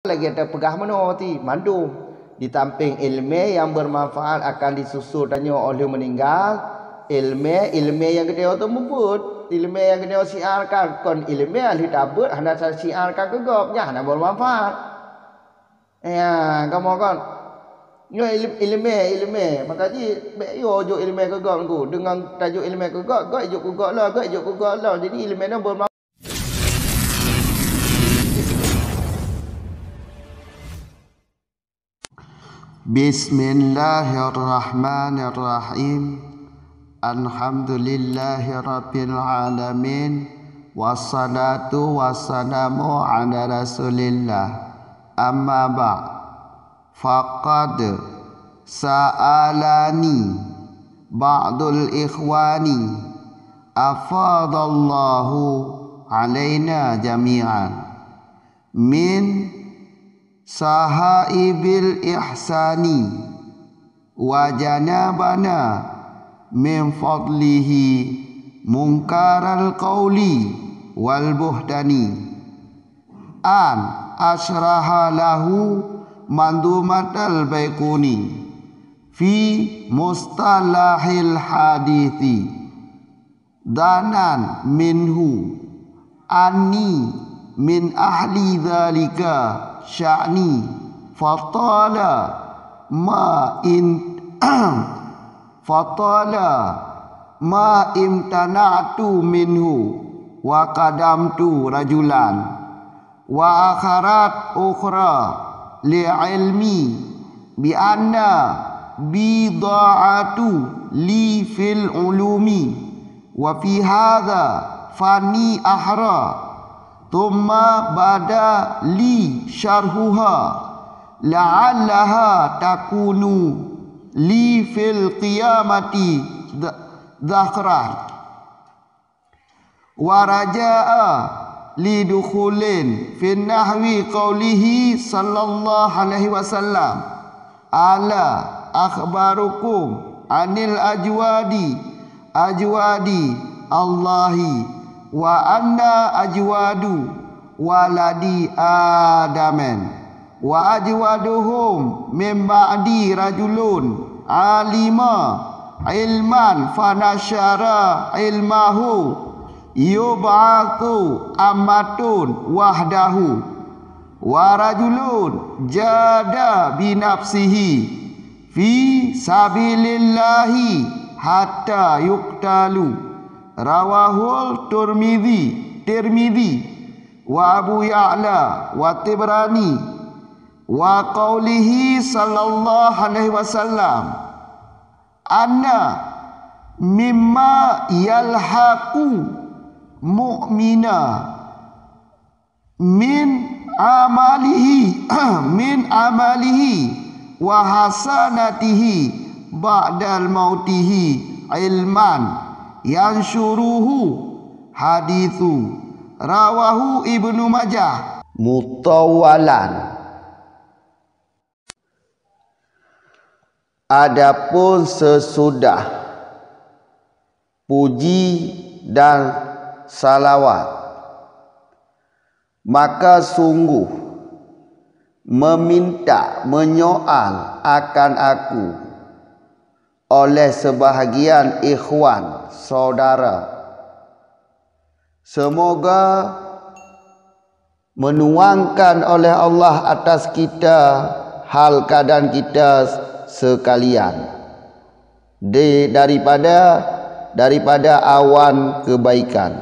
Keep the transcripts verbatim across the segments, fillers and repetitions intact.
lagée tapeugah meunoe ti mandum. Di sampéng iéleumé nyang beumanfaat akan disusul tanyoe óh lheueh meuninggai, iéleumé, iéleumé nyang geutanyoe teumeubeuet, iéleumé nyang geutanyoe siarkan, kon iéleumé lheueh tabeuet hana tasiarkan keu gob, nyan hana beumanfaat. Ya, kamoe kon. Nyoe ilé-, iéleumé, iéleumé. Maka jih, bék yo jok iéleumé keu gob ngon. Deungon tajok iéleumé keu gob, gob jok keu gob lom, gob jok keu gob lom. Jadi iéleumé nyoe beumanfaat. Bismillahirrahmanirrahim. Alhamdulillahirabbil alamin. Wassalatu wassalamu ala Rasulillah. Amma ba'd. Faqad sa'alani ba'dul ikhwani, afadallahu alaina jami'an, min sahaibil ihsani wa janabana min fadlihi munkaral qauli wal buhtani, an asyraha lahu mandumatal Baiquni fi mustalahil hadithi, dhanan minhu anni min ahli dzalika sya'ni, fatala ma in, fatala ma imtana'tu minhu wa qadamtu rajulan wa akharat ukhra li ilmi bi anna bidha'atu li fil ulumi wa fi hadha fanni ahra, thumma bada li syarhuha la'allaha takunu li fil qiyamati dha-, dhakhran. Wa raja'a li dukhulin fi nahwi qaulihi sallallahu alaihi wasallam, "Ala akhbarukum anil ajwadi, ajwadi Allahi, wa anna ajwadu waladi Adamin." Wa ajwaduhum min ba'di rajulun alima ilman fanasyara ilmahu yub'atsu ammatun wahdahu, wa rajulun jada binafsihi fi sabilillahi hatta yuqtalu. Rawahul Turmidzi, Tirmidzi, wa Abu Ya'la wa Tibrani, wa qaulihi sallallahu alaihi wasallam, anna mimma yalhaqu mu'mina min amalihi, min amalihi wa hasanatihi ba'dal mautihi ilman yansyuruhu haditsu rawahu Ibnu Majah mutawwalan. Adapun sesudah puji dan salawat, maka sungguh meminta, menyoal akan aku oleh sebahagian ikhwan, saudara. Semoga menuangkan oleh Allah atas kita hal keadaan kita sekalian di, daripada, daripada awan kebaikan.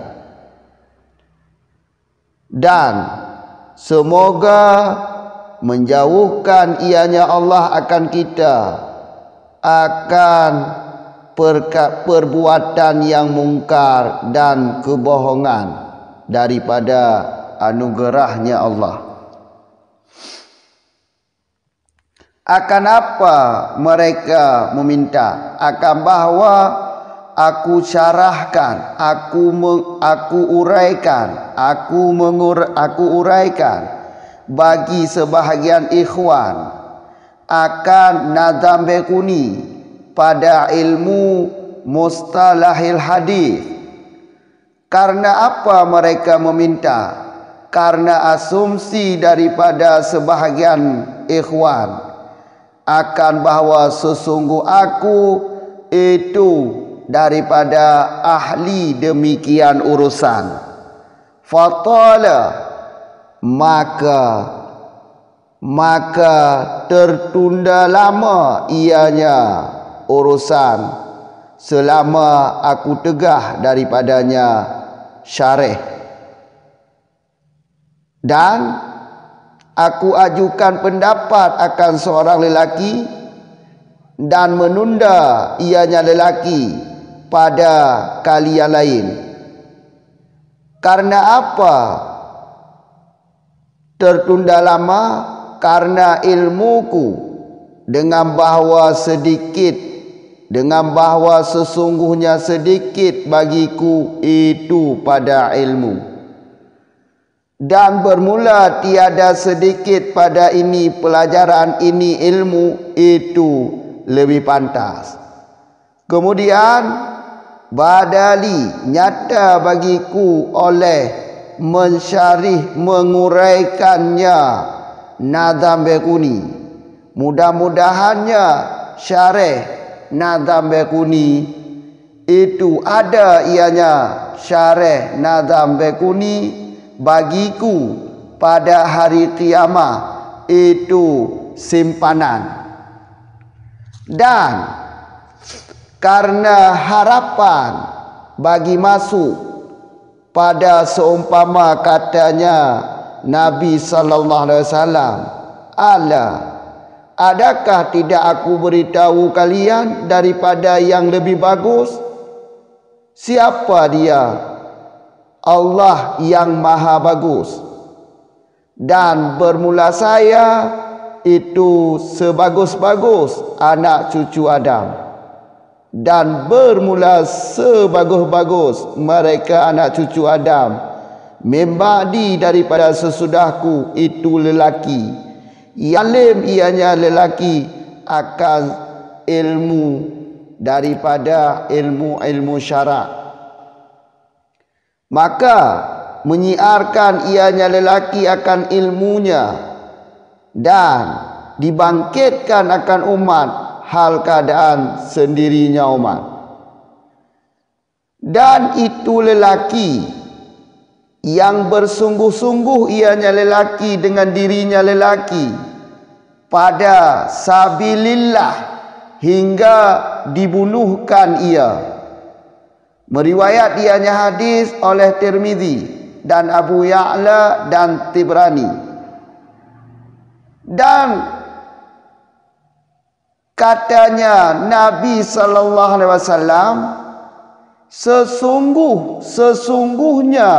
Dan semoga menjauhkan ianya Allah akan kita, akan perka-, perbuatan yang mungkar dan kebohongan daripada anugerahnya Allah. Akan apa mereka meminta? Akan bahwa aku syarahkan, aku me-, aku uraikan, aku mengur-, aku uraikan bagi sebahagian ikhwan akan Nazam Baiquni pada ilmu mustalahil hadis. Karena apa mereka meminta? karena asumsi daripada sebahagian ikhwan akan bahwa sesungguh aku itu daripada ahli demikian urusan. Fatala, maka, maka tertunda lama ianya urusan selama aku tegah daripadanya syarah. Dan aku ajukan pendapat akan seorang lelaki dan menunda ianya lelaki pada kali yang lain. Karena apa tertunda lama? Karena ilmuku, dengan bahwa sedikit, dengan bahwa sesungguhnya sedikit bagiku itu pada ilmu. Dan bermula tiada sedikit pada ini pelajaran, ini ilmu, itu lebih pantas. Kemudian, badali, nyata bagiku oleh mensyarih, menguraikannya Nazam Baiquni. Mudah-mudahannya syarah Nazam Baiquni itu ada ianya syarah Nazam Baiquni bagiku pada hari kiamah itu simpanan. Dan karena harapan bagi masuk pada seumpama katanya Nabi sallallahu alaihi wasallam, "Ala, adakah tidak aku beritahu kalian daripada yang lebih bagus?" Siapa dia? Allah yang Maha Bagus. Dan bermula saya itu sebagus-bagus anak cucu Adam. Dan bermula sebagus-bagus mereka anak cucu Adam, min ba'di, daripada sesudahku, itu lelaki. Alim ianya lelaki akan ilmu daripada ilmu-ilmu syarak. Maka menyiarkan ianya lelaki akan ilmunya dan dibangkitkan akan umat hal keadaan sendirinya umat. Dan itu lelaki yang bersungguh-sungguh ianya lelaki dengan dirinya lelaki pada sabilillah hingga dibunuhkan ia. Meriwayat ianya hadis oleh Tirmizi dan Abu Ya'la dan Tibrani. Dan katanya Nabi sallallahu alaihi wasallam, sesungguh, sesungguhnya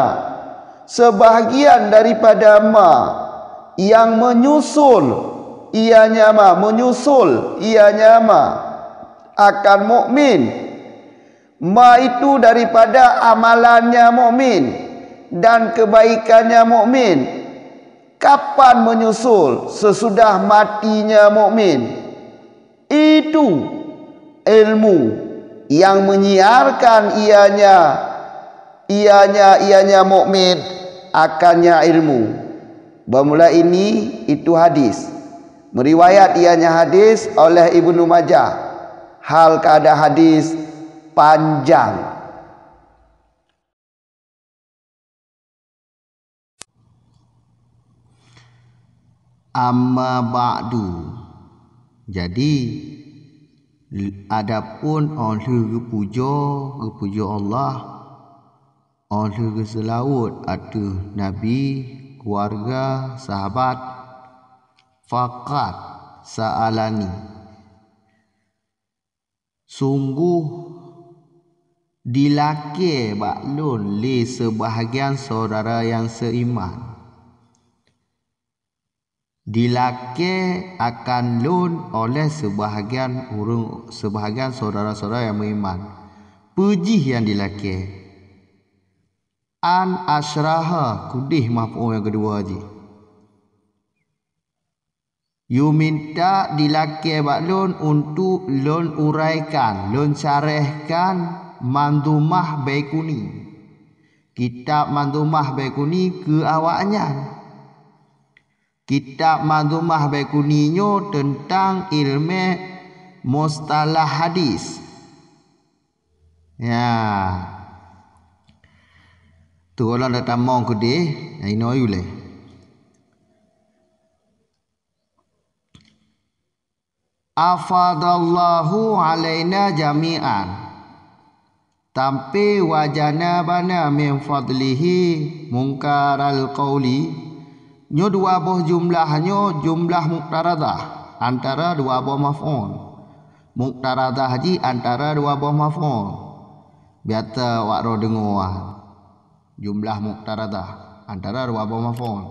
sebahagian daripada ma yang menyusul ianya ma, menyusul ianya ma akan mukmin. Ma itu daripada amalannya mukmin dan kebaikannya mukmin. Kapan menyusul? Sesudah matinya mukmin. Itu ilmu yang menyiarkan ianya, ianya, ianya mukmin akannya ilmu. Bermula ini itu hadis. Meriwayat ianya hadis oleh Ibnu Majah. Hal keadaan hadis panjang. Amma ba'du. Jadi, adapun óh lheueh geupujoe, geupujoe Allah, óh lheueh geuseulaweuet ateueh Nabi, keuluwarga, sahabat, faqad sa'alani. Sunggoh dilakée bak lôn lé seubahagian syedara nyang seuiman. Dilakée akan lôn oleh seubahagian ureuëng, seubahagian syedara-syedara nyang meuiman. Peue jih nyang dilakée? An asyraha, keudeh maf'ul nyang keudua jih. Yue minta dilakée bak lôn untuk lôn uraikan, lôn syarehkan Mandhumah Baiquni. Kitab Manzumah Baiquni keu awaknyan. Kitab Manzumah Baiquni nyoe teuntang ileumèe mustalah hadis. Ya. Tu ulôn dah tamong keudeh, nyang inoe yue lé. Afadallahu alaina jami'an. Tampe wajana bana min fadlihi mungkaral qauli. Nyoe dua boh jumlah nyoe jumlah muqtaradah antara dua boh maf'ul. Muqtaradah jih antara dua boh maf'ul. Biasa wak droe deungoe jumlah muqtaradah antara dua boh maf'ul.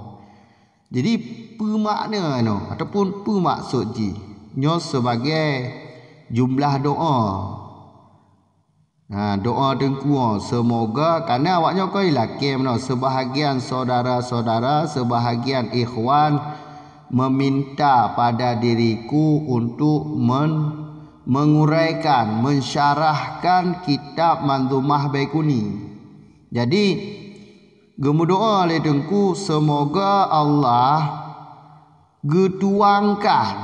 Jadi, peue makna nyoe ataupun peue maksud jih? Nyoe sebagai jumlah doa. Ha, doa teungku, seumoga, karena awak nyoe kon ilakée meunoe, sebahagian saudara-saudara, sebahagian ikhwan meminta pada diriku untuk men-, menguraikan, mensyarahkan kitab Manzumah Baiquni. Jadi, geumeudoa lé teungku, seumoga Allah geutuangkan,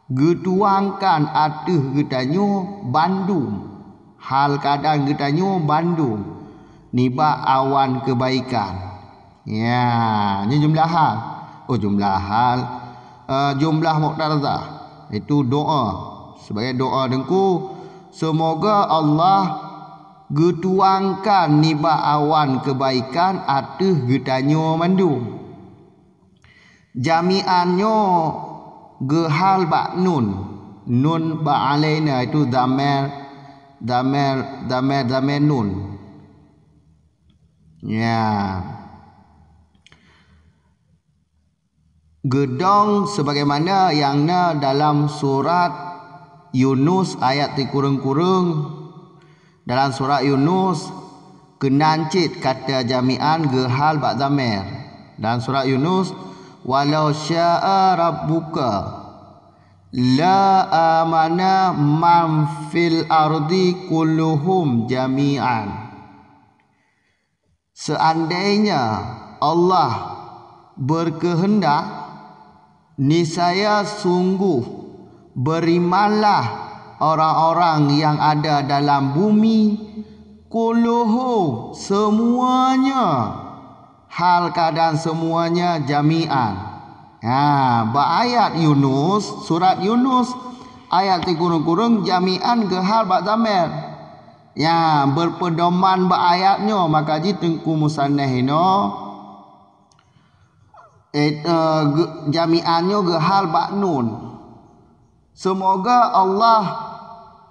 geutuangkan ateueh geutanyoe bandum, hal keuadaan geutanyoe bandum nibak awan keubaikan. Ya, nyoe jumlah hal. Oh, jumlah hal, eh, jumlah muqtaradah, itu doa. Sebagai doa teungku, seumoga Allah geutuangkan nibak awan keubaikan ateueh geutanyoe mandum. Jami'an nyoe geuhal bak nun. Nun bak alaina itu dhamir, dhamir, dhamir, dhamir nun. Ya. Geudong sebagaimana nyang na dalam surat Yunus ayat sikureueng-kureueng. Dalam surat Yunus, keunan cit kata jami'an geuhal bak dhamir. Dalam surat Yunus, "Walau syaa rabbuka la amana man fil ardi kulluhum jami'an." Seandainya Allah berkehendak, niscaya sungguh berimanlah orang-orang yang ada dalam bumi, kulluhu, semuanya, hal keadaan semuanya, jami'an. Ha, bak ayat Yunus, surat Yunus, ayat sikureueng-kureueng jami'an geuhal bak dhamir. Ya, berpedoman bak ayat nyoe, maka jih teungku musannif inoe, eh, eh, ge-, jami'an nyoe geuhal bak nun. Seumoga Allah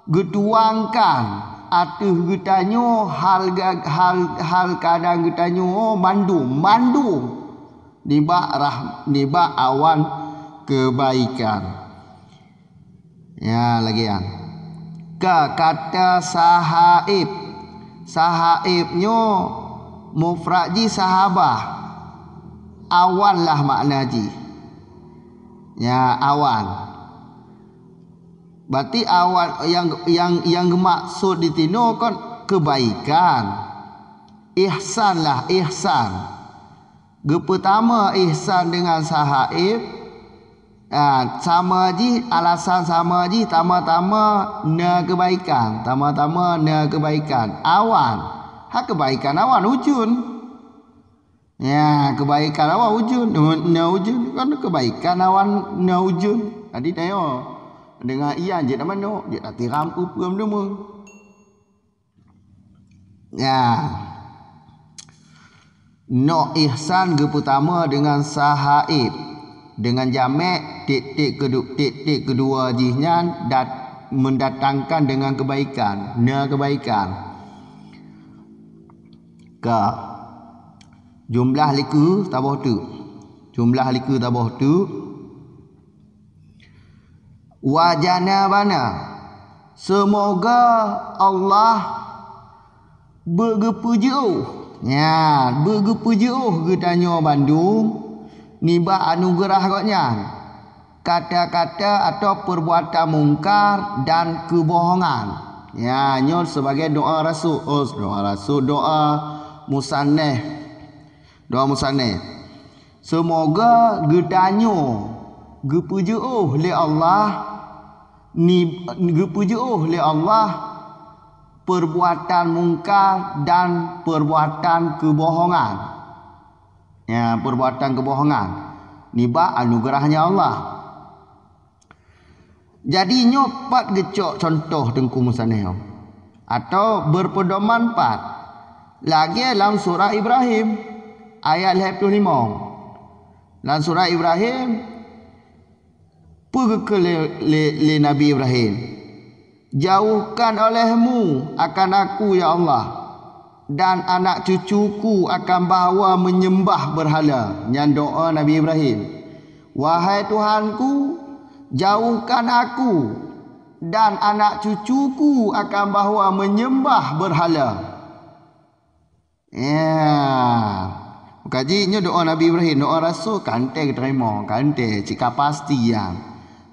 geutuangkan ateueh geutanyoe hal ga-, hal, hal keuadaan geutanyoe mandum, mandum nibak rah-, nibak awan keubaikan. Ya, lagée nyan. Ka kata sahaib. Sahaib nyoe mufrad jih sahabah. Awan lah makna jih. Ya, awan. Berarti awan nyang, nyang, nyang geumaksud di sinoe kon keubaikan. Ihsan lah, ihsan. Geupeutama ihsan deungon sahaib, ah, sama jih, alasan sama jih, tama-tama na keubaikan, tama-tama na keubaikan. Awan, ha keubaikan awan ujeuen. Ya, keubaikan awan ujeuen, na ujeuen, kan keubaikan awan na ujeuen. Jadi tanyoe deungon ian jeuet na manok, jeuet na tiram peue-peue meudeungoe. Ya. Nok ihsan geupeutama deungon sahaib, deungon jamek tieb-tieb keudu-, tieb-tieb keudua jih nyan dat-, mendatangkan deungon keubaikan, na keubaikan. Ka. Jumlah likeu taboh teuk. Jumlah likeu taboh teuk. Wa janabana, seumoga Allah beugeupeujeuôh, nyan, beugeupeujeuôh geutanyoe bandum nibak anugeurah Gobnyan, kata-kata atawa peurbuatan mungkar dan keubohongan. Nyan, nyoe sibagai doa rasul, oh, doa rasul, doa Musaneh. Doa musaneh. Seumoga geutanyoe geupeujeuôh lé Allah, ni, geupeujeuôh lé Allah peurbuatan mungkar dan peurbuatan keubohongan. Ya, peurbuatan keubohongan nibak anugeurahnya Allah. Jadi nyoe pat geucok cuntoh Teungku Musaneh nyoe, atau beurpeudoman pat lagée lam surat Ibrahim ayat lhée ploh limong. Lam surat Ibrahim, peue geukheun lé, lé, lé Nabi Ibrahim? "Jauhkan olehmu akan aku, ya Allah, dan anak cucuku akan bahwa menyembah berhala." Nyan doa Nabi Ibrahim. "Wahai Tuhanku, jauhkan aku dan anak cucuku akan bahwa menyembah berhala." Ya. Maka jih nyoe doa Nabi Ibrahim, doa rasul ka teurimong, ka cit ka pasti nyan.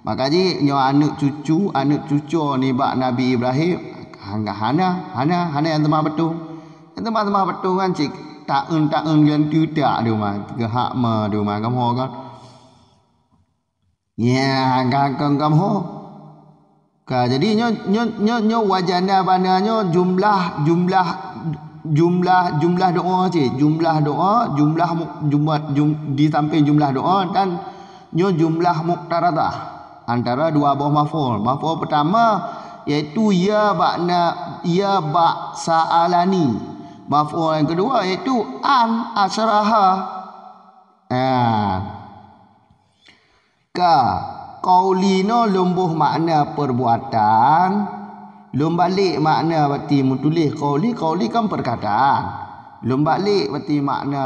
Maka jih nyoe aneuëk cucu, aneuëk cucoe nibak Nabi Ibrahim, hana, hana, hana, hana nyang teuma beutôi. Nyang teuma, teuma beutôi kan cit taeun-taeun ngon teutak di uma, geuhak ma di uma kamoe kan. Ya, ka, ka, kamoe. Ka, jadi nyoe, nyoe, nyoe, nyoe wajana bana nyoe jumlah, jumlah, jumlah, jumlah doa cit. Jumlah doa, jumlah mu-, jumlah, jum-, di samping jumlah doa dan nyoe jumlah muqtaradah antara dua boh maf'ul. Maf'ul pertama yaitu ya bak na, ya bak sa'alani. Maf'ul yang kedua yaitu an asyraha. Ah. Ka, qauli nyoe lôn boh makna perbuatan, lôn balek makna bati meutuléh qauli, qauli kan perkataan. Lôn balek bati makna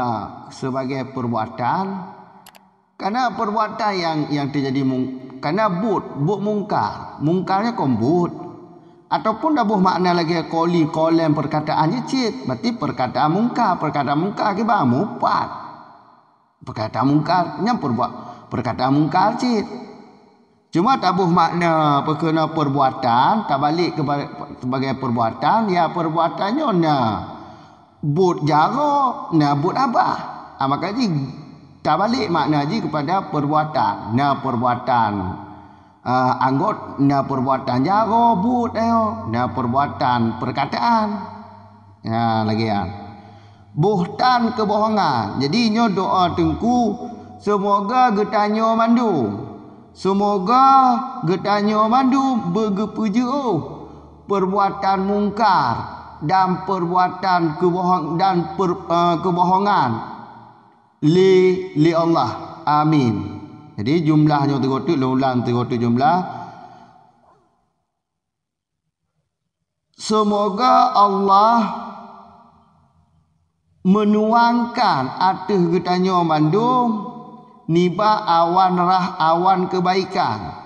sebagai perbuatan, karena perbuatan yang, yang terjadi mung-, karena buet, buet mungkar. Mungkar nyan kon buet. Ataupun taboh makna lagée qauli, qaulan perkataan jih cit, berarti perkataan mungkar, perkataan mungkar kiban mupat. Perkataan mungkar nyan perbuat, perkataan mungkar cit. Cuma taboh makna peukeunoe perbuatan, tabalek keuba-, sebagai perbuatan, ya perbuatan nyoe na buet jaroe, na buet abah. Ah, maka jih tabalek makna jih kepada perbuatan. Na perbuatan, ah, anggota, na perbuatan jaroe, buet ayo, na perbuatan perkataan. Ya, lagée nyan. Buhtan keubohongan. Jadi nyoe doa Teungku, seumoga geutanyoe mandum, seumoga geutanyoe mandum beugeupeujeuôh perbuatan mungkar dan perbuatan keubohong-, dan per-, eh, keubohongan lé, lé Allah. Amin. Jadi jumlah nyoe tiga teuk, lôn ulang tiga teuk jumlah. Seumoga Allah meunuangkan ateueh geutanyoe mandum nibak awan rah-, awan keubaikan.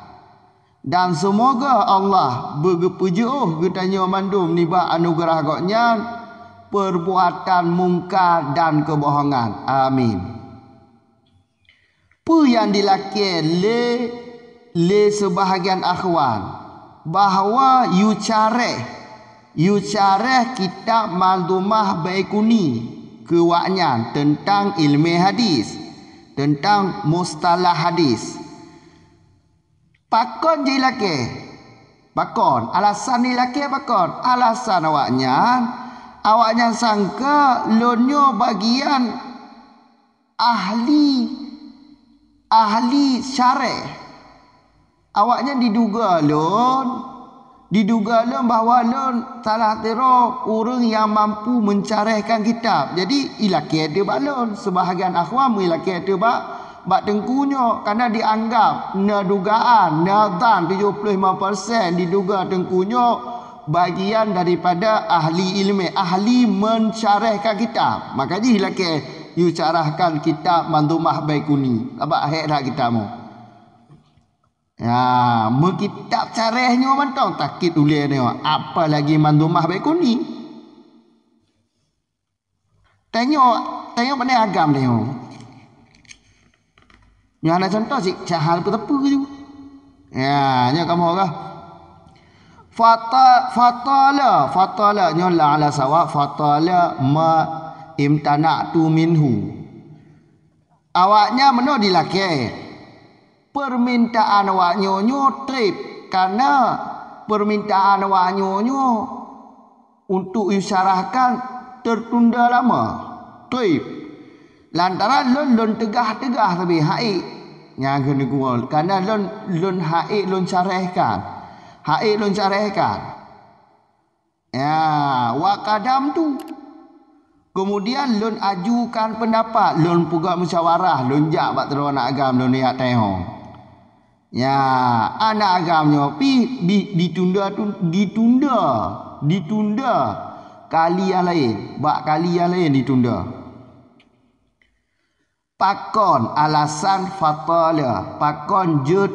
Dan seumoga Allah beugeupeujeuôh geutanyoe mandum nibak anugeurah Gobnyan peurbuatan mungkar dan keubohongan. Amin. Peue nyang jilakée lé, lé seubahgian akhwan, bahwa yue careh, yue careh kitab Mandhumah Baiquni keu awaknyan teuntang iéleumé hadis, teuntang mustalah hadis. Pakon jilakée? Pakon? Alasan jilakée pakon? Alasan awaknyan, awaknyan sangka lôn nyoe bagian ahli, ahli syarah. Awaknyan diduga lôn, diduga lôn bahwa lôn salah sidroe ureuëng nyang mampu meucarahkan kitab. Jadi, ilakée teuh bak lôn, seubahgian akhwan meulakée teuh bak, bak teungku nyoe, karena dianggap na dugaan, na zan tujoh ploh lima persen diduga teungku nyoe bagian daripada ahli iéleumé, ahli meucarahkan kitab. Maka jih ilakée, yue carahkan kitab Mandhumah Baiquni. Sabab hék that kitab nyoe. Ya, meukitab careh nyoe mantong sakét ulée nyoe, apalagi Mandhumah Baiquni. Tanyoe, tanyoe pandai agam tanyoe. Nyoe hana contoh cit, cahal peuteupeu ju. Ya, nyoe kamoe kah. Fata-, fatala, fatala, nyoe la ala sawa, fatala ma, Imtana'tu minhu. Awaknyan meunoe dilakée. Permintaan awaknyoe nyoe treb, karena permintaan awaknyoe nyoe untuk isyarahkan tertunda lama. Treb. Lantaran lôn, lôn teugah-teugah sabe hak ék. Nyang keuneuk, karena lôn, lôn hak ék lôn syarahkan. Hak ék lôn syarahkan. Ya, wa qadamtu. Kemudian lôn ajukan pendapat, lôn peugah musyawarah, lôn jak bak sidroe aneuk agam lôn jak tanyong. Ya, aneuk agam nyoe pih bi-, ditunda tun-, ditunda, ditunda kali nyang laén, bak kali nyang laén ditunda. Pakon alasan fatala, pakon jeuet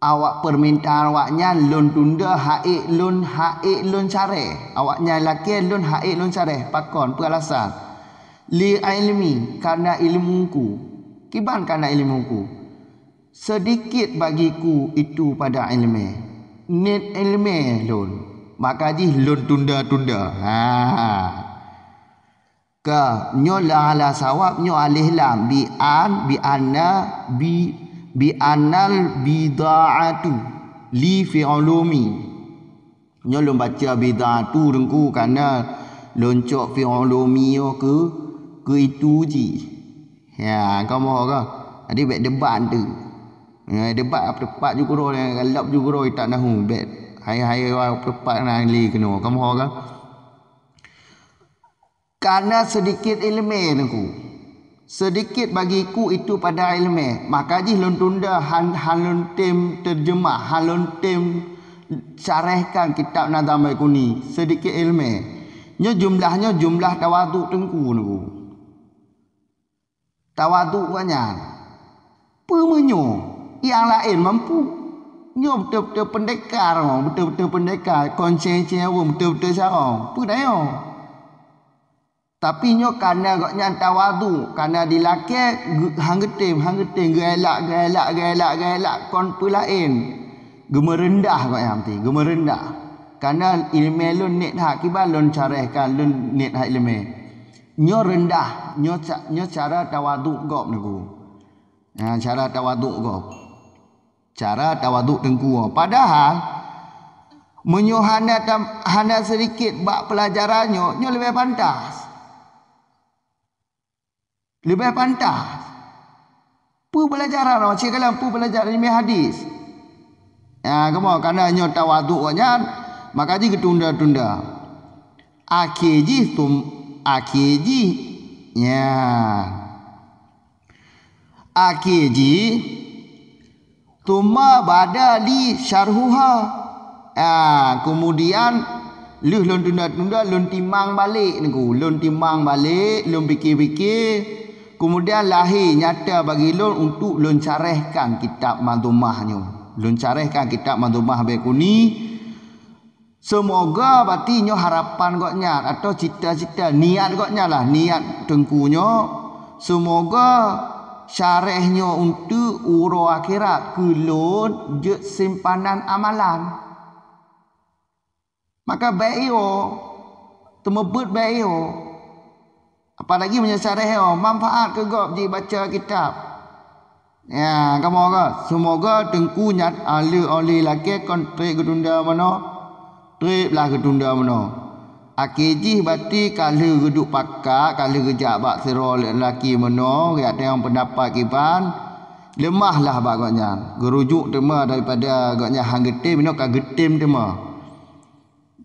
awak permintaan awaknyan lôn tunda hak ék lôn, hak ék lôn syarah. Awaknyan lakée lôn hak ék lôn syarah. Pakon? Peue alasan? Li ilmi, karena ilmuku. Kiban karena ilmuku? Sedikit bagiku itu pada ilmu. Niet ilmu lôn. Maka jih lôn tunda-tunda. Ha. Ka, nyoe la ala sawab, nyoe alif lam. Bi an, bi anna, bi, bi annal bida'atu li fi ulumi. Nyoe lôn baca bida'atu Teungku, karena lôn cok fi ulumi nyoe keu, keu itu jih. Ya, kamoe ka. Jadi bék debat tu. Ya, debat tepat ju keudroe, galak ju keudroe kitab nahu. Bék hai-hai tepat na li keunoe. Kamoe ka. Karena sedikit ilmu Teungku. Sedikit bagiku itu pada ilmu. Maka jih lôn tunda han, han lôn tem terjemah, han lôn tem syarahkan kitab Nazam Baiquni. Sedikit ilmu. Nyoe jumlah, nyoe jumlah tawaduk Teungku, Teungku. Tawaduk gobnyan. Peue meunyoe nyang laén mampu? Nyoe beutôi-beutôi pendekar, beutôi-beutôi pendekar, kon ceng-ceng ureuëng, beutôi-beutôi carông. Peue tanyoe? Tapi nyoe kana gobnyan tawadhu, kana dilakée geu-, han geutem, han geutem, geuelak, geuelak, geuelak, geuelak, kon peulaén. Geumeureundah gobnyan ti, geumeureundah. Kana iéleumé lôn niet that, kiban lôn carahkan lôn niet that iéleumé. Nyoe reundah, nyoe ca-, nyoe cara tawadhu gob Teungku. Ha, cara tawadhu gob. Cara tawadhu Teungku. Padahal, meunyoe hana tam-, hana seudikit bak peulajaran nyoe, nyoe leubeh pantas. Leubeh pantas. Peue peulajaran nyoe, cit kalon peue peulajaran iéleumé hadis. Ya, kamoe, kana nyoe tawadhu nyan, maka jih geutunda-tunda. Akhé jih tum-, akhé jih, ya. Akhé jih, tsumma bada li syarhuha. Ah, kemudian lheueh lôn tunda-tunda, lôn timang balek Teungku. Lôn timang balek, lôn pike-pike. Kemudian lahé nyata bagi lôn untuk lôn carahkan kitab Manzumah nyoe. Lôn carahkan kitab Manzumah Baiquni. Seumoga bati nyoe harapan gobnyan atau cita-cita, niat gobnyan lah, niat Teungku nyoe. Seumoga syarah nyoe untuk uroe akhirat keu lôn jeuet simpanan amalan. Maka bék yo, teumeubeuet bék yo. Apalagi meunyoe syarah nyoe manfaat keu gob jibaca kitab. Ya, kamoe ka. Seumoga Teungku nyan aleuh oleh lakée kon treb geutunda meunoe, treb lah geutunda meunoe. Akhé jih bati ka lheueh geuduek pakat, ka lheueh geujak bak sidroe laki meunoe, geujak tanyong peundapat kiban, leumah lah bak gobnyan. Geurujuk teuma daripada gobnyan han geutem, inoe ka geutem teuma.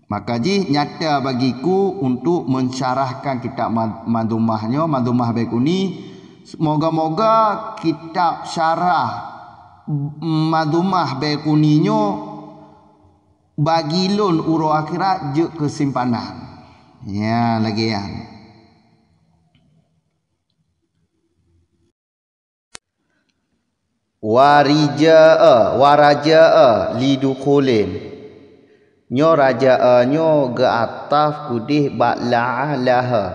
Maka jih nyata bagiku untuk mensyarahkan kitab ma-, Manzumah nyoe, Manzumah Baiquni. Moga-moga kitab syarah Manzumah Baiquni nyoe bagi lôn uroe akhirat jeuet keu simpanan. Ya, lagée nyan. Wa rijaa, wa rajaa lidukhulin. Nyoe rajaa nyoe geuataf keudeh bak la'alaha.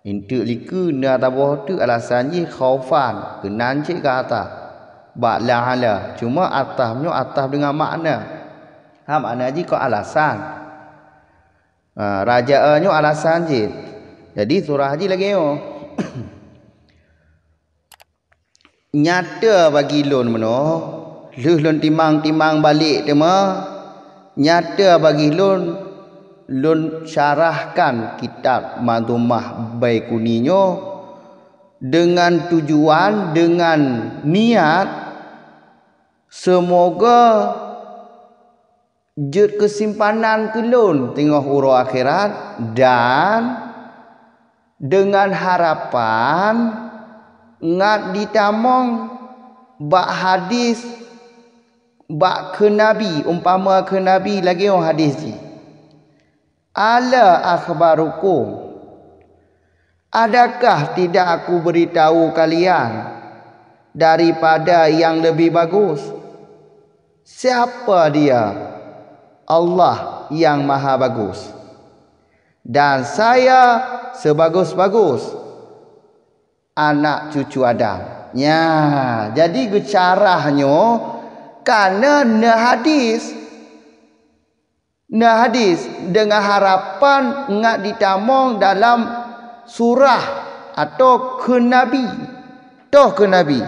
Enteuk likeu na saboh teuk alasan jih khaufan, keunan cit geuataf. Bak la'ala, cuma ataf nyoe ataf deungon makna. Ha, makna jih kon alasan. Ha, rajaa nyoe alasan jih. Jadi surah jih lagée nyoe. Nyata bagi lôn meunoe, lheueh lôn timang-timang balek teuma, nyata bagi lôn, lôn syarahkan kitab Mandhumah Baiquni nyoe deungon tujuan, deungon niat, seumoga jeuet keusimpanan keu lôn teungoh uroe akhirat dan deungon harapan ngat jitamong bak hadis, bak kheun Nabi, umpama kheun Nabi lagée nyoe hadis jih, "Ala akhbarukum, adakah tidak aku beritahu kalian daripada yang lebih bagus? Siapa Dia? Allah yang Maha Bagus. Dan saya sebagus-bagus anak cucu Adam." Nya, jadi geucarah nyoe kana na hadis. Na hadis deungon harapan ngat jitamong dalam surah atau kheun Nabi. Toh kheun Nabi.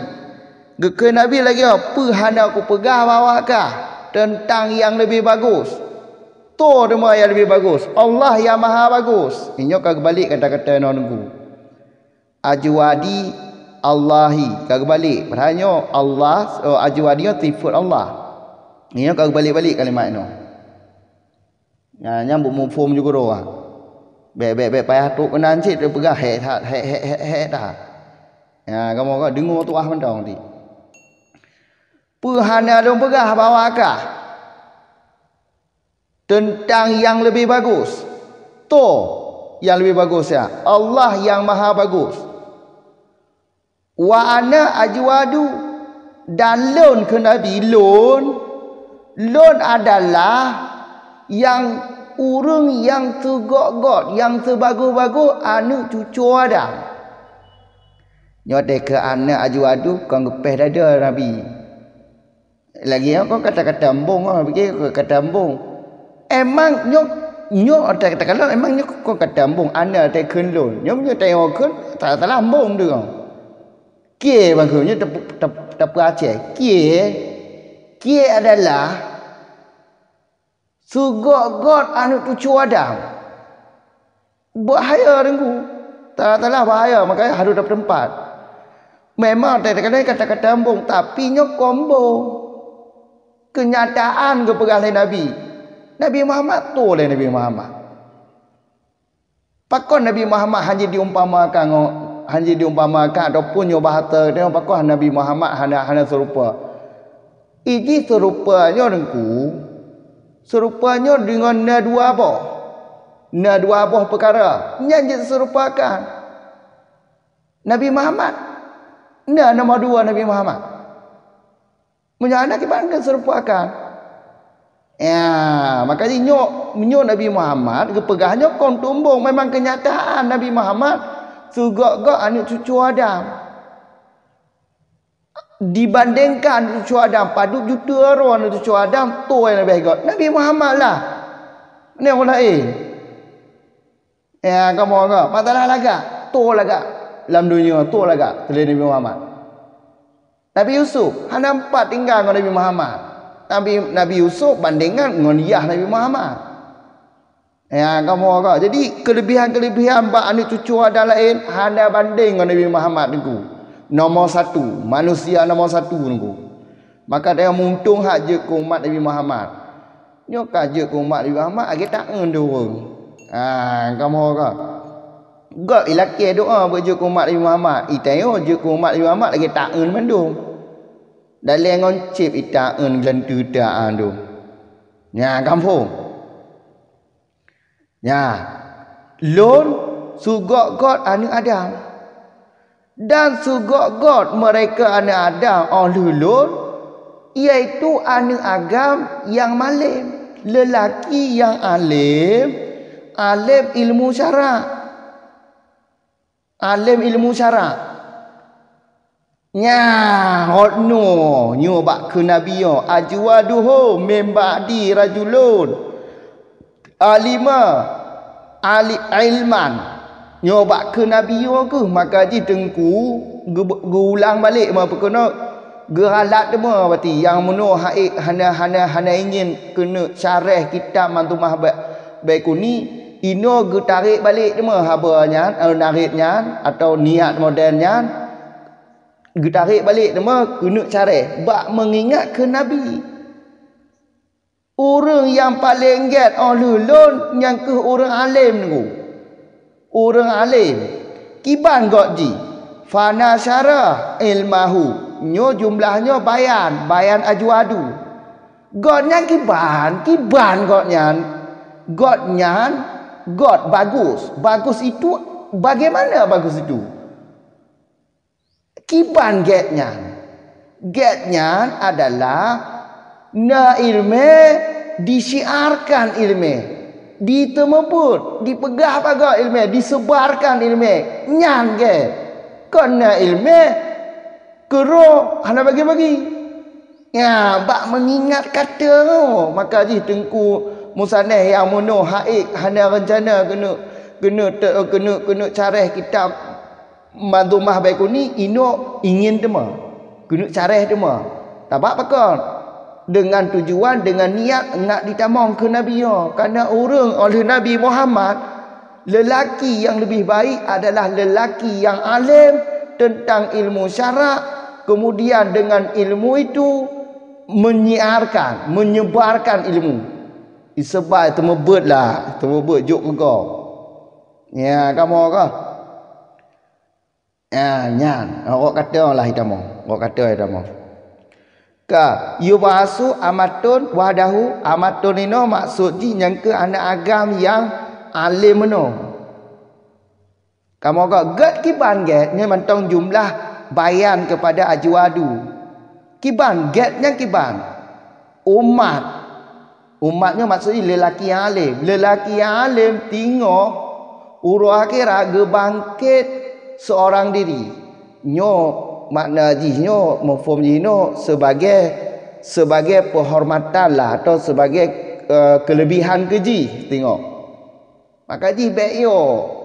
Geukheun Nabi lagée nyoe, "Peue hana kupeugah bak awak kah teuntang nyang leubeh bagus? Toh teuma nyang leubeh bagus, Allah nyang Maha Bagus." Nyoe ka geubalek kata-kata inoe Teungku. Ajwadi Allahi, ka geubalek. Padahai nyoe Allah, oh, Ajwadi nyoe sifeut Allah. Nyoe ka geubalek-balek kalimat nyoe. Nyan, nyan buet muphom ju keudroe. Bék, bék, bék payah trok keunan cit, peugah hék that, hék, hék, hék, hék that. Nyan, kamoe ka deungoe tuah mantong ti. Peue hana lôn peugah bak awak kah teuntang nyang leubeh bagus? Toh nyang leubeh bagus nyan? Allah nyang Maha Bagus. Wa ana ajwadu, dan lôn kheun Nabi, lôn, lôn adalah nyang ureuëng nyang seugét-gét, nyang seubagoe-bagoe aneuëk cucoe Adam. Nyoe teuka ana ajwadu kon geupéh dada Nabi. Lagée nyoe kon kata-kata embong, ah, pike keu kata embong. Emang nyoe, nyoe ata kata kalon emang nyoe kon kata embong, ana teukeun lôn. Nyoe meunyoe tayue kheun, salah-salah embong tu. Kie bangku nyoe teup-, teup-, teupeu Aceh. Kie, kie adalah seugét-gét aneuëk cucoe Adam. Bahaya Teungku. Salah-salah bahaya, makanya harus dapat tempat. Memang teuka-teuka kata-kata embong, tapi nyoe kon embong. Keunyataan geupeugah lé Nabi. Nabi Muhammad, toh lé Nabi Muhammad. Pakon Nabi Muhammad hana diumpamakan ngon, hana diumpamakan ataupun nyoe bahasa teuh, pakon Nabi Muhammad hana, hana seurupa? Iji seurupa nyoe Teungku, seurupa nyoe deungon na dua boh. Na dua boh peukara, nyan jeuet seurupakan. Nabi Muhammad, na nomor dua Nabi Muhammad. Meunyoe hana kiban kan seurupakan. Ya, makanya nyoe, meunyoe Nabi Muhammad geupeugah nyoe kon tumbong, memang keunyataan Nabi Muhammad seugét-gét aneuëk cucoe Adam. Dibandingkan cucoe Adam, padub juta droe aneuëk cucoe Adam, toh nyang leubeh gét? Nabi Muhammad lah. Nyoe ureuëng laén. Ya, kamoe ka. Masalah lagak, toh lagak. Lam donya, toh lagak. Selain Nabi Muhammad. Nabi Yusuf, hana empat tinggai ngon Nabi Muhammad. Nabi, Nabi Yusuf bandingan ngon yah Nabi Muhammad. Ya, kamoe ka. Jadi, keulebihan-keulebihan bak aneuëk cucoe Adam laén hana banding ngon Nabi Muhammad Teungku. Nomor satu, manusia nomor satu Teungku. Maka tanyoe muntong that jeuet keu umat Nabi Muhammad. Nyoe ka jeuet keu umat Nabi Muhammad lagée taeun dua. Ha, kamoe ka. Gét ilakée doa beu jeuet keu umat Nabi Muhammad. Itanyoe jeuet keu umat Nabi Muhammad lagée taeun mandum. Dalée ngon céb itaeun geulanteue taeun dum. Nyan kamoe. Nyan, lôn seugét-gét aneuëk Adam. Dan seugét-gét mereka aneuëk Adam óh lheueh lôn, yaitu aneuëk agam nyang malém, leulaki nyang além, além ilmu syara. Além ilmu syara. Nyan, hot nyoe, nyoe bak kheun Nabi nyoe, "Ajwaduhum min ba'di rajulun alima ali ilman." Nyoe bak keu Nabi nyoe keuh, maka jih Teungku geu-, geuulang balek meupeukeunoe geuralat teuma, berarti nyang meunoe hana, hana, hana ingin keuneuk syarah kitab Manzumah Ba-, Baiquni, inoe geutarek balek teuma haba nyan, eh, narit nyan, atau niat model nyan, geutarek balek teuma keuneuk syarah bak meungingat keu Nabi. Ureuëng nyang paleng gét óh lheueh lôn nyan keuh ureuëng além, Teungku. Ureuëng além. Kiban gét jih? Fanasyara ilmahu. Nyoe jumlah nyoe bayan, bayan ajwadu. Gét nyan kiban, kiban gét nyan. Gét nyan, gét bagus. Bagus itu, bagaimana bagus itu? Kiban gét nyan? Gét nyan adalah na iéleumé, disyiarkan iéleumé, diteumeubuet, dipeugah bak gét iéleumé, disebarkan iéleumé. Nyan gét. Kon na iéleumé, keudroe hana bagi-bagi. Nyan, bak meungingat kata nyoe, maka jih Teungku Musaneh nyang meunoe hana rencana keuneuk, keuneuk te-, keuneuk, keuneuk syarah kitab Manzumah Baiquni inoe ingin teuma, keuneuk syarah teuma. Sabab pakon? Dengan tujuan, dengan niat nak jitamong keu Nabi nyoe. Karena ureuëng óh lheueh Nabi Muhammad, lelaki yang lebih baik adalah lelaki yang alim tentang ilmu syarak, kemudian dengan ilmu itu menyiarkan, menyebarkan ilmu. Disebar, teumeubuet lah, teumeubuet jok keu gob. Ya, kamoe ka? Ah, nyan. Rot kata lah itamong. Rot kata itamong. Ka, yub'asu amatun wahdahu, amatun inoe maksud jih nyang keu aneuk agam nyang além meunoe. Kamoe ka gét kiban gét nyoe mantong jumlah bayan keupada ajwadu. Kiban gét nyang kiban? Umat. Umat nyoe maksud jih lelaki nyang além. Lelaki nyang além teungoh uroe akhirat geubangkét seorang diri. Nyoe makna jih nyoe, mafhum jih nyoe sebagai, sebagai penghormatan lah atau sebagai, eh, kelebihan keu jih teungoh. Maka jih bék yo,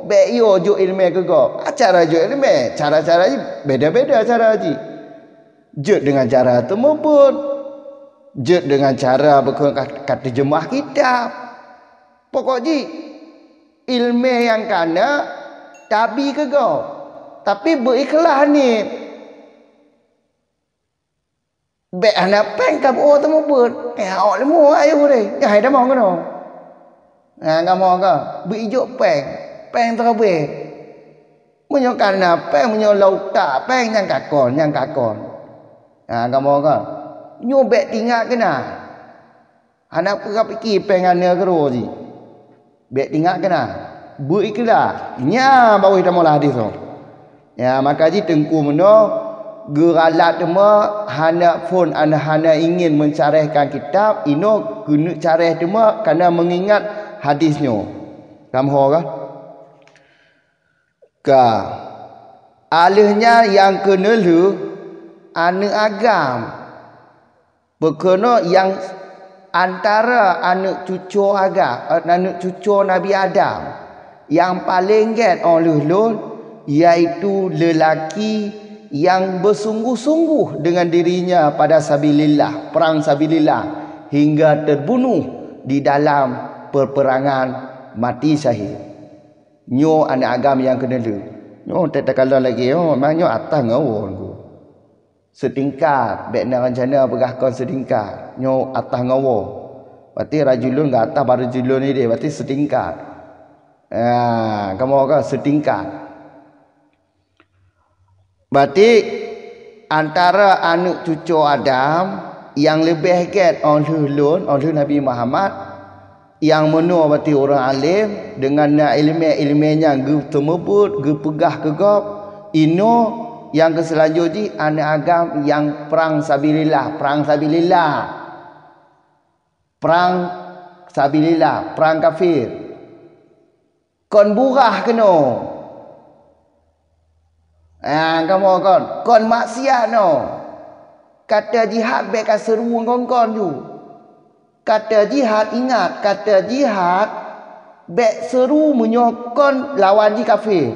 bék yo jok iéleumé keu gob. Ah, cara jok iéleumé, cara-cara jih beda-beda cara jih. Jeuet deungon cara teumeubuet, jeuet deungon cara bukon ka, ka teujeumah kitab. Pokok jih, iéleumé nyang kana tabi keu gob, tapi beuikhlaih niet. Bék hana péng ka beuo teumeubuet. Eh, awak leumo ayeuh deh. Nyang hai tamong keunoe. Nah, kamoe ka beuijok péng. Péng teurabeh. Meunyoe kana péng, meunyoe lam utak péng, nyang kakon, nyang kakon. Nah, kamoe ka. Nyoe bék tingat keunan. Hana peugah pike péng aneuk keudroe jih. Bék tingat keunan. Beuikhlaih. Nya baru tamong lam hadis nyoe. Ya, maka jih Teungku meunoe geuralat teuma hana phon, hana ingin meucarahkan kitab, inoe keuneuk carah teuma kana meungingat hadis nyoe. Kamoe ho ka? Ka. Aleuh nyan nyang keuneulheueh aneuk agam. Peukeunong nyang antara aneuk cucoe Aga-, aneuk cucoe Nabi Adam nyang paleng gét óh lheueh lôn, yaitu leulaki nyang beusungguh-sungguh deungon dirinya pada sabilillah, prang sabilillah, hingga teubunoh di dalam peuperangan, mati syahid. Nyoe aneuk agam nyang keuneulheueh. Nyoe teuh takalon lagée nyoe, memang nyoe atah ngon woe. Seutingkat, bék na rencana peugah kon seutingkat. Nyoe atah ngon woe. Berarti rajulun ngon atah baru rajulun ideh, berarti seutingkat. Ah, kamoe ka seutingkat. Berarti antara aneuk cucoe Adam nyang leubeh gét óh lheueh lôn, óh lheueh Nabi Muhammad, nyang meunoe berarti ureuëng além, deungon na iéleumé-iéleumé nyan geuteumeubeuet, geupeugah keu gob, inoe nyang keu seulanjut jih aneuk agam nyang prang sabilillah, prang sabilillah. Prang sabilillah, prang kafé. Kon burah keunoe. Ah, kamoe kon, kon maksiat noe. Kata jihad bék ka seurueng ngon kon ju. Kata jihad, ingat, kata jihad Bék seuruwoe meunyoe kon lawan jih kafé.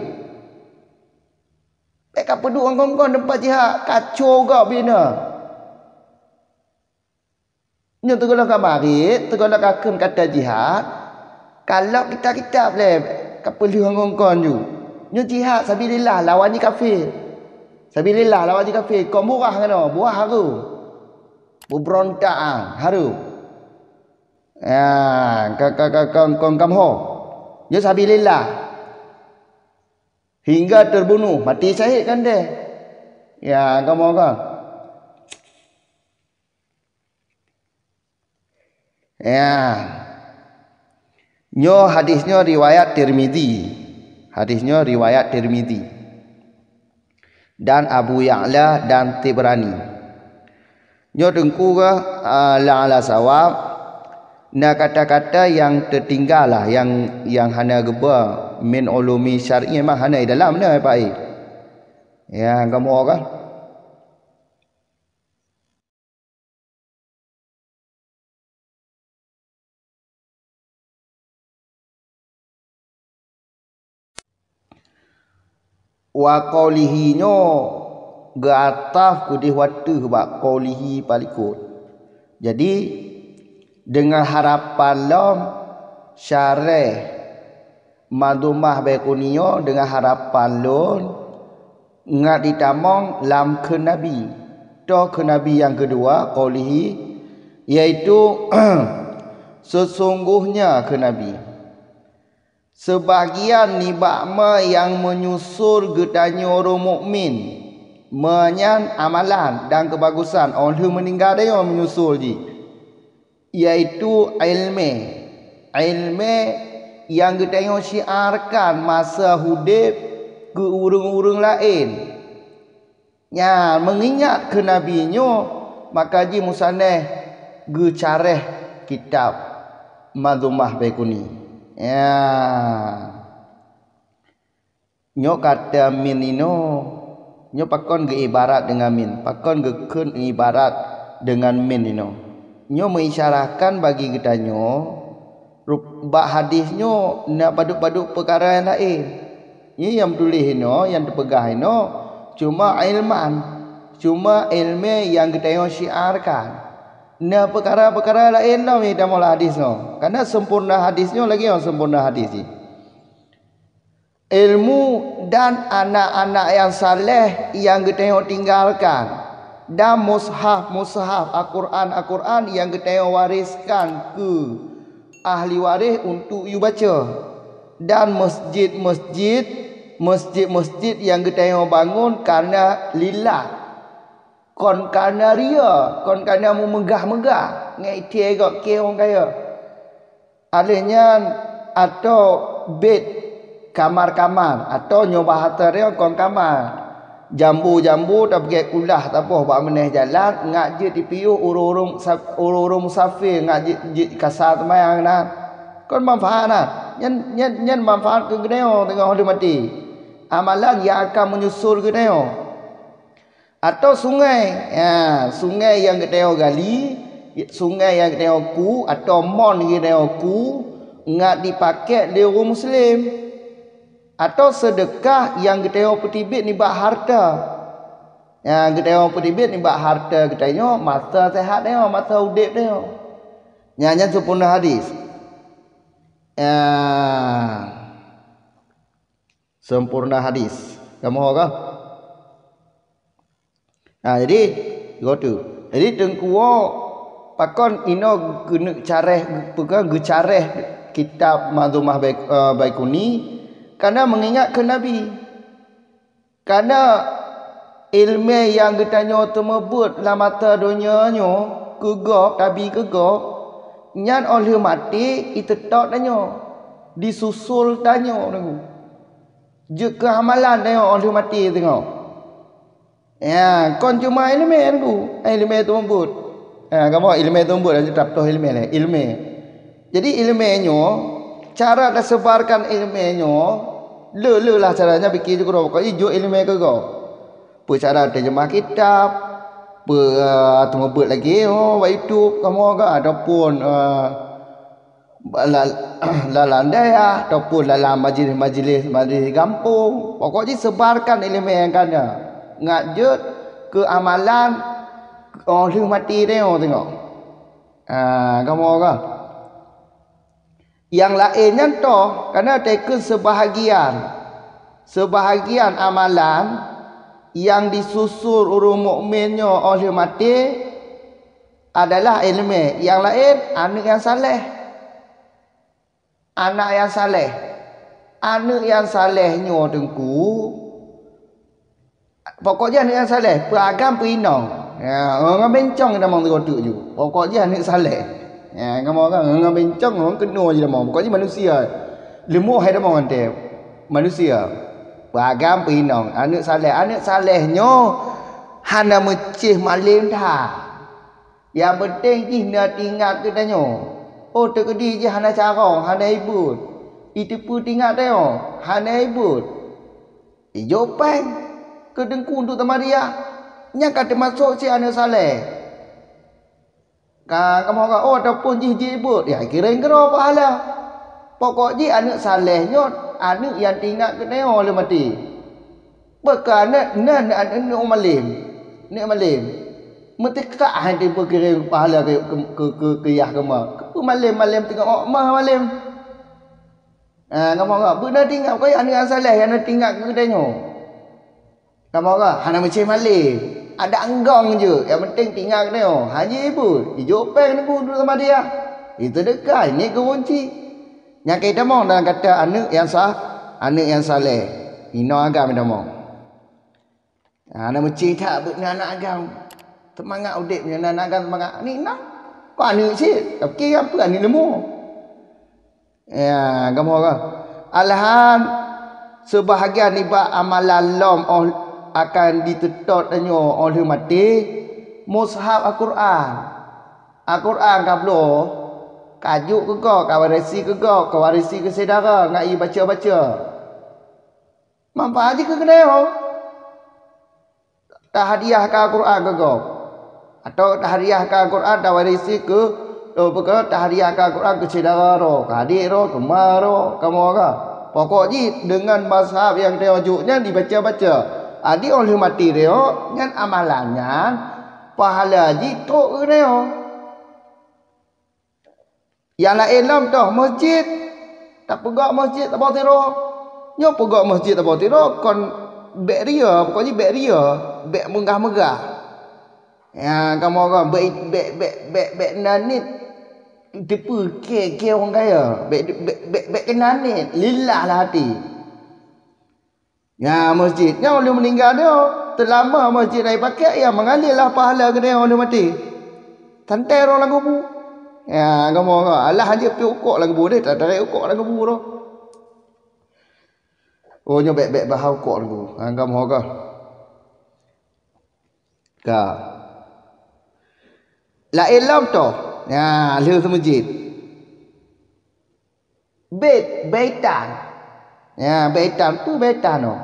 Bék kapeuduek ngon kon-kon teumpat jihad, kaco gob bina. Nyoe teugohlom ka marit, teugohlom ka kheun kata jihad, kalok kitab-kitab lé kapeulheueh ngon kon ju. Nyoe jihad sabilillah lawan jih kafé. Sabilillah lawan jih kafé, kon buah ngon nyoe, buah hareuem. Beubeurontak, hareuem. Ya, ka, ka, ka, ka, kon kamho. Nyoe sabilillah. Hingga terbunuh, mati syahid kan deh. Ya, kamoe kan. Ya. Nyoe hadis nyoe riwayat Tirmizi. Hadis nyoe riwayat Tirmizi. Dan Abu Ya'la dan Tibrani. Nyoe teungku ka, ah, la ala sawab. Na kata-kata nyang teutinggai lah, nyang, nyang hana geuba min ulumi syar'i, memang hana di dalam na, Pak, eh. Ya, kamoe ka. Wa qaulihi nyoe geuataf keudeh wateuh bak qaulihi palikot. Jadi, deungon harapan lom syareh Mandhumah Baiquni nyoe deungon harapan lôn ngat jitamong lam kheun Nabi. Toh kheun Nabi nyang keudua, qaulihi, yaitu, sesungguhnya kheun Nabi, seubagian nibak ma nyang menyusul geutanyoe ureuëng mukmin, meunyan amalan dan keubagusan óh lheueh meuninggai tanyoe menyusul jih. Yaitu iéleumé. Iéleumé nyang geutanyoe syiarkan masa udeb keu ureuëng-ureuëng laén. Nyan, meungingat keu Nabi nyoe, maka jih musaneh geucareh kitab Mandhumah Baiquni. Ya. Nyoe kata min inoe, nyoe pakon geuibarat deungon min, pakon geukheun ibarat deungon min inoe. Nyoe meuisyarahkan bagi geutanyoe, rup-, bak hadis nyoe na padub-padub peukara nyang laén. Nyoe nyang tuléh inoe, nyang teupeugah inoe, cuma ilman, cuma iéleumé nyang geutanyoe syiarkan. Na peukara-peukara laén lom nyang tamong lam hadis nyoe. Karena sempurna hadis nyoe lagée nyoe sempurna hadis jih. Ilmu dan anak-anak nyang saleh nyang geutanyoe tinggalkan, dan mushaf-mushaf, Al-Quran-Al-Quran nyang geutanyoe wariskan keu ahli waréh untuk yubaca, dan masjid-masjid, masjid-masjid nyang geutanyoe bangon karna lillah, kon karna ria, kon karna meumeugah-meugah, ngon ié gob keu ureuëng kaya. Alheuh nyan, atau bét kamar-kamar, atau nyoe bahasa nyoe kon kamar. Jambu-jambu tapeugét kulah tapoh bak meuneh jalan, ngat jeuet jipiôh ureuëng-ureuëng sa-, ureuëng-ureuëng musafir ngat jeuet, jeuet kasa seumayang na. Kon manfaat na. Nyan, nyan, nyan manfaat keu geutanyoe teungoh lheueh maté. Amalan nyang akan menyusul geutanyoe. Atau sungai, ya, sungai nyang geutanyoe gali, sungai nyang geutanyoe ku, atau mon geutanyoe ku, ngat jipakék lé ureuëng muslim. Atau seudeukah nyang geutanyoe peuteubiet nibak hareuta. Ya, geutanyoe peuteubiet nibak hareuta geutanyoe, masa seuhat tanyoe, masa udeb tanyoe. Nyan, nyan sempurna hadis. Ya. Sempurna hadis. Kamoe ka? Ha, jadi, gotu. Jadi, teungku, pakon inoe geuneuk careh, peugah geucareh kitab Mandhumah Bai-, eh, Baiquni, karena meungingat keu Nabi. Karena iéleumé nyang geutanyoe teumeubeuet lam mata donya nyoe keu gob, tabi keu gob, nyan óh lheueh maté jiteutôb tanyoe, jisusul tanyoe, teungku. Jeuet keu amalan tanyoe óh lheueh maté teungoh. Ya, kon cuma iéleumé, teungku. Iéleumé teumeubeuet. Ya, kamoe iéleumé teumeubeuet, lam kitab toh iéleumé lé, iéleumé. Jadi iéleumé nyoe, cara taseubarkan iéleumé nyoe, le-le lah cara nyan pike ju keudroe, pokok jih jok iéleumé keu gob. Peue cara teujeumah kitab, peue, eh, teumeubeuet lagée, oh, bak YouTube kamoe ka, ataupun, eh, la-, lam dayah ataupun dalam majlis-majlis, majlis gampông. Pokok jih sebarkan ileumèe nyang ka na, ngat jeuet keu amalan óh lheueh maté tanyoe teungoh. Ah, kamoe ka. Nyang laén nyan toh, kana takheun seubahagian, seubahagian amalan nyang jisusul ureuëng mukmin nyoe óh lheueh maté adalah ileumèe, nyang laén aneuëk nyang saleh. Anak nyang saleh. Aneuëk nyang saleh nyoe teungku, pokok jih aneuëk nyang saleh, peuagam peuinong. Ya, ngon bencong tamong sigoe teuk ju. Pokok jih aneuëk saleh. Ya, kamoe ka ngon bencong, ngon keunoe jih tamong. Pokok jih manusia. Leumoh hai tamong ngon tée. Manusia. Peuagam peuinong, aneuëk saleh. Aneuëk saleh nyoe hana meucéh malém that. Nyang peunteng jih na teuingat keu tanyoe. Oh, teukeudi jih hana carông, hana ibuet. Jiteupeue teuingat tanyoe, hana ibuet. Ijok péng keu Teungku Duk Tamadiah. Nyang ka teumasok cit aneuëk saleh. Ka kamoe ka, oh, ataupun jih jibuet, ya kirém keudroe pahala. Pokok jih aneuëk saleh nyoe, aneuëk nyang teuingat keu tanyoe lheueh maté. Beuka na, na, na, na, na malém. Na malém. Meuteukak hai teupeu kirém pahala keu, keu, keu, keu, keu yah keumah. Keu malém-malém teungoh ôk mah malém. Ah, kamoe ka. Beuna teuingat, keu aneuëk nyang saleh, nyang na teuingat keu geutanyoe. Kamoe ka, hana meucéh malém. Adak anggong jeuet, nyang peunteng teuingat keu geutanyoe. Hana ibuet, ijok péng Teungku Duk Tamadiah. Iteudeuka, ini keu kunci. Nyang ka itamong dalam kata aneuëk nyang sa-, aneuëk nyang saleh. Inoe agam itamong. Hana meucéh that beuet ngon anak agam. Seumangat udeb ngon anak agam, seumangat. Ni na. Kok aneuëk cit, tapi kan peue aneuëk leumo. Ya, kamoe ka. Alahan, seubahagian nibak amalan lom óh akan jiteutot tanyoe óh lheueh maté, mushaf Al-Qur'an. Al-Qur'an ka bloe, ka jok keu gob, ka warisi keu gob, ka warisi keu syedara, ngat jibaca-baca. Manfaat jih keu geutanyoe. Tahadiahkan Al-Qur'an keu gob. Atawa tahadiahkan Al-Qur'an tawarisi keu, eh, peue keu tahadiahkan Al-Qur'an keu syedara droe, keu adék droe, keu ma droe, kamoe ka. Pokok jih deungon mazhab nyang tanyoe jok nyan jibaca-baca. Adak óh lheueh maté tanyoe, nyan amalan nyan, pahala jih trok keu geutanyoe. Nyang laén lom toh meuseujid, tapeugöt meuseujid saboh sidroe. Nyoe peugöt meuseujid saboh sidroe kon bèk ria, pokok jih bèk ria, bèk meugah-meugah. Ya, kamoe ka bèk, bèk, bèk, bèk, bèk na niet teupeue keu, keu ureueng kaya, bèk, bèk, bèk, bèk keu na niet, lillah lam até. Nyan meuseujid nyoe lheueh meuninggai nyoe, seulama meuseujid na jipakék, ya, meungalir lah pahala geutanyoe óh lheueh maté. Tantée droe lam kubu. Ya, kamoe ka, alah hanjeuet piôh ukok lam kubu deh, tatarek ukok lam kubu droe. Oh, nyoe bèk-bèk bahai ukok lam kubu. Ha, kamoe ka. Ka. Laén lom toh. Ya, lheueh seumeujid. Bét, baitan. Ya, baitan, peue baitan nyoe?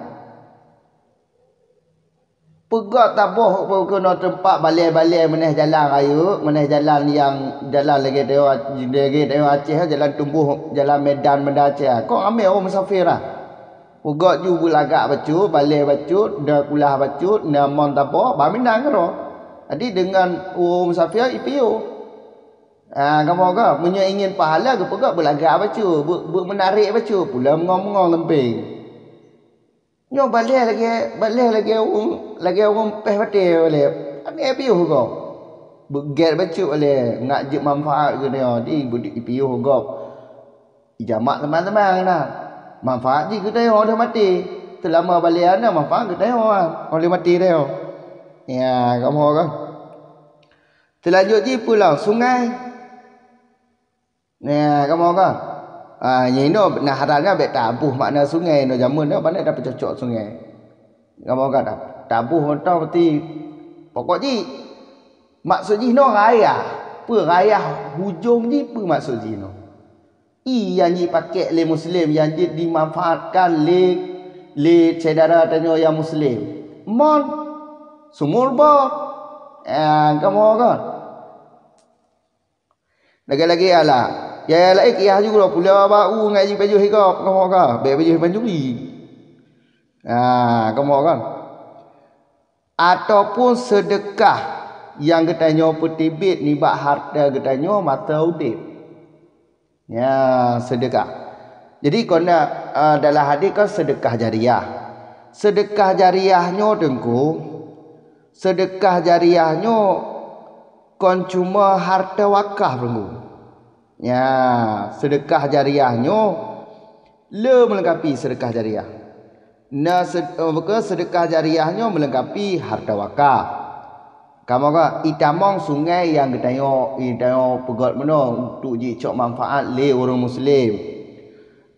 Peugöt saboh keunoe teumpat balée-balée, meuneh jalan rayeuk, meuneh jalan nyang, jalan lagèe tanyoe, lagèe tanyoe Aceh, jalan tumboh, jalan Medan, Medan Aceh. Kok ramé ureueng musafir ah. Peugöt ju beulagak bacut, balée bacut, na kulah bacut, na mon saboh, ba Minang keudroe. Jadi deungon ureueng musafir jipiôh. Ah, kamoe ka, meunyoe ingin pahala, geupeugöt beulagak bacut, beu-, beu-, meunarek bacut, pulang meungong-meungong leumpeng. Nyoe balée lagèe, balée lagèe ureueng, lagèe ureueng péh batée balée. Aneuëk piôh gob. Beugét bacut balée, ngat jeuet manfaat geutanyoe, di beudik piôh gob. Ijamak teuma-teuma na. Manfaat jih geutanyoe óh lheueh maté. Seulama balée na manfaat geutanyoe óh lheueh maté tanyoe. Ya, kamoe ka. Seulanjut jih peue lom? Sungai. Nah, kamoe ka. Ah, nyoe inoe na haram nyan bèk taboh makna sungai, inoe jameun nyoe pandai tapeucocok sungai. Kamoe ka ta-, taboh mantong peuti. Pokok jih maksud jih inoe rayah. Peue rayah hujông jih peue maksud jih inoe? Ie nyang jipakék lé muslim nyang jeuet dimanfaatkan lé, lé syedara tanyoe nyang muslim. Mon, sumur bor. Ah, kamoe ka. Lagèe-lagèe alah. Ya laén kiah ju lom pula bak u ngai jih pajoh higop kamoe ka. Bèk pajoh pancuri. Ha, kamoe kan. Ataupun seudeukah nyang geutanyoe peuteubiet nibak hareuta geutanyoe masa udép. Ya, seudeukah. Jadi kona, ah, dalam hadis kan seudeukah jariah. Seudeukah jariah nyoe teungku, seudeukah jariah nyoe kon cuma hareuta wakaf teungku. Ya, seudeukah jariah nyoe le meulengkapi seudeukah jariah. Na sed-, eh, bukan seudeukah jariah nyoe meulengkapi hareuta wakaf. Kamoe ka itamong sungai nyang geutanyoe, geutanyoe peugöt meunoe untuk jicok manfaat lé ureuëng muslim.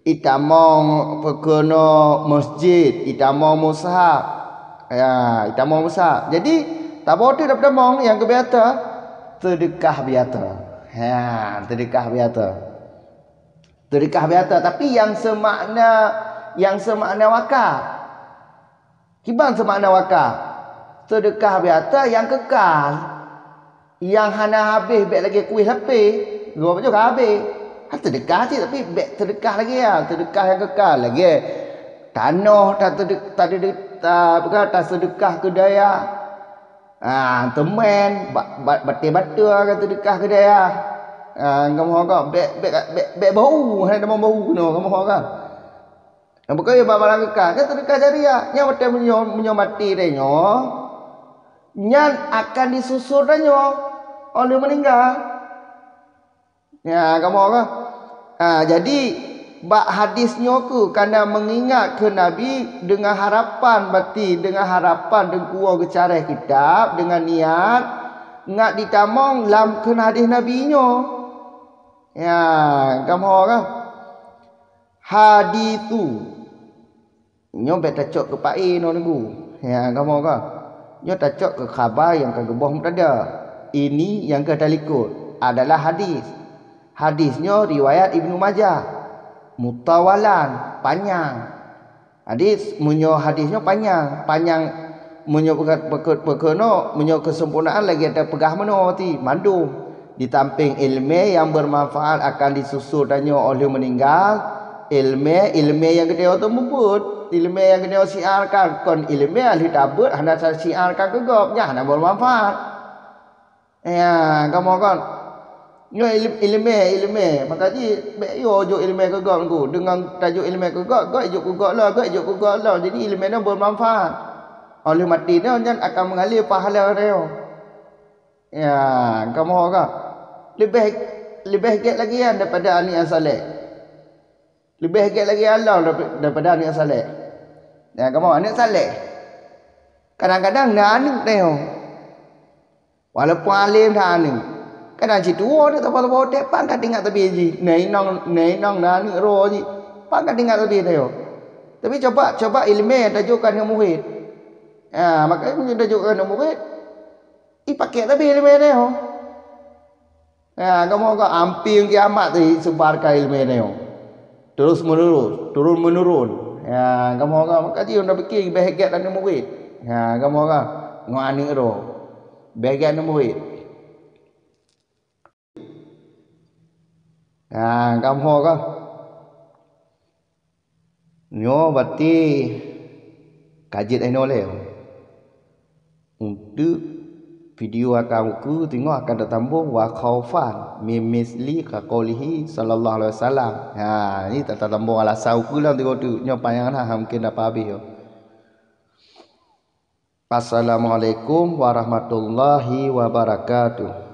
Itamong peukeunoe masjid, itamong mushaf. Ya, itamong mushaf. Jadi, taboh teuk dapat tamong nyang keu biasa, seudeukah biasa. Ya, seudeukah biasa. Seudeukah biasa, tapi nyang seumakna, nyang seumakna wakaf. Kiban seumakna wakaf. Seudeukah biasa nyang kekal. Nyang hana habéh bèk lagèe kueh lapéh, gob nyoe ka habéh. Ha, seudeukah cit, tapi bèk seudeukah lagèe nyan, seudeukah nyang kekal lagèe tanoh ta-, ta-, ta-, ta-, bukan, taseudeukah keu dayah. Ha, teumèn, ba-, ba-, batèe-batèe ka seudeukah keu dayah. Ha, kamoe ka bèk, bèk, bèk, bèk bau, hana tamong bau keunoe, kamoe ka. Nyang peukeue bak barang keukai, nyan seudeukah jariah. Nyan watèe meunyoe, meunyoe maté tanyoe, nyan akan disusul tanyoe óh lheueh meuninggai. Ya, kamoe ka. Ha, jadi, bak hadis nyoe keuh kana meungingat keu Nabi deungon harapan bati, deungon harapan teungku geucarèh kitab, deungon niat ngat jitamong lam kheun hadis Nabi nyoe. Ya, kamoe ka. Haditsu. Nyoe bèk tacok keu paé nyoe teungku. Ya, kamoe ka. Nyoe tacok keu khaba nyang ka geuboh mubtada. Ini nyang ka talikot adalah hadis. Hadis nyoe riwayat Ibnu Majah. Mutawalan, panyang. Hadis, meunyoe hadis nyoe panyang, panyang meunyoe peuka-, peuke-, peukeunok, meunyoe keusempurnaan lagèe tapeugah meunoe ti, mandum. Di sampéng ileumèe nyang beumanfaat akan disusul tanyoe óh lheueh meuninggai, ileumèe, ileumèe nyang geutanyoe teumeubeuet, ileumèe nyang geutanyoe siarkan, kon ileumèe lheueh tabeuet hana tasyiarkan keu gob, nyan hana beumanfaat. Ya, kamoe kon. Nyoe ilem-, ileumèe, ileumèe. Maka jih, bèk yo jok ileumèe keu gob teungku. Deungon tajok ileumèe keu gob, gob jok keu gob lom, gob jok keu gob lom. Jadi ileumèe nyoe beumanfaat. Óh lheueh maté nyoe nyan akan meungalir pahala tanyoe. Ya, kamoe ka. Leubeh, leubeh gèt lagèe nyan daripada aneuk nyang saleh. Leubeh gèt lagèe nyan lom daripada aneuk nyang saleh. Ya, kamoe aneuk saleh. Kadang-kadang na aneuk tanyoe. Walaupun além that aneuk, kadang cit tuwoe deh saboh-saboh watèe, pan ka teuingat sabe jih. Na inong, na inong na aneuk droe jih, pan ka teuingat sabe tanyoe. Tapi coba, coba ileumèe tajok keu aneuk murit. Ha, maka meunyoe tajok keu aneuk murit, ipakék sabe ileumèe tanyoe. Ha, kamoe ka amping kiamat teuh isebarkan ileumèe tanyoe. Terus menerus, turun menurun. Ya, kamoe ka, maka jih ureueng tapike leubeh gèt aneuk murit. Ya, kamoe ka, ngon aneuk droe. Leubeh gèt aneuk murit. Ya, kamoe ka. Nyoe berarti ka jeuet inoe lé. Untuk video akan ukeue teungoh akan tatambong wa khaufan min misli ka qaulihi sallallahu alaihi wasallam. Ha, ni ta-, tatambong alasan ukeue lam tiga tu. Nyoe panyang nah, mungkin dapat habéh yo. Assalamualaikum warahmatullahi wabarakatuh.